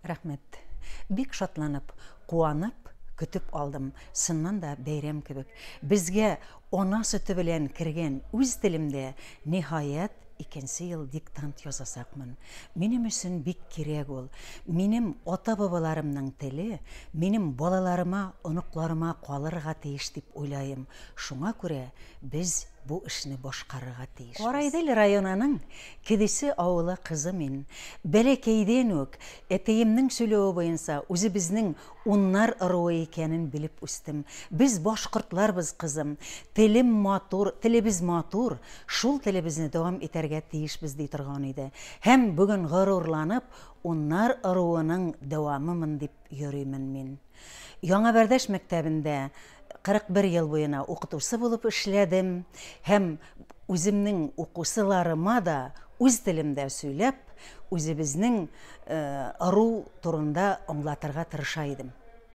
Рәхмәт. Бик шатланып, ҡыуанып көтөп алдым. Сыннан да бәйрәм кебек. Безгә ана сөтө белән кергән үҙ телемдә, ниһайәт, икенсе йыл диктант язасаҡмын. Минем өсөн бик кирәк ул. Минем ата-бабаларымның теле минем балаларыма, оноҡларыма ҡалырға тейеш тип уйлайым. Шуңа күрә без бу эшне башҡарырға тейешбеҙ. Ҡарайҙел районының Кедесе ауылы ҡызы мин. Бәләкәйҙән үк әтейемдең сөйләүе буйынса үҙебеҙҙең уннар ырыуы икәнен белеп үҫтем. Беҙ башҡортларбыҙ, ҡызым. Телем матур, телебеҙ матур, шул телебеҙҙе дауам итәргә тейешбеҙ ти торған ине. Һәм бөгөн ғорурланып уннар ырыуының дауамымын тип йөрөймөн мин. Яңы Бәрҙәш мәктәбендә 41 йыл буйына уҡытыусы булып эшләдем һәм үҙемдең уҡыусыларыма да үҙ телемдә сөйләп, үҙебеҙҙең ырыу турында аңлатырға тырыша инем.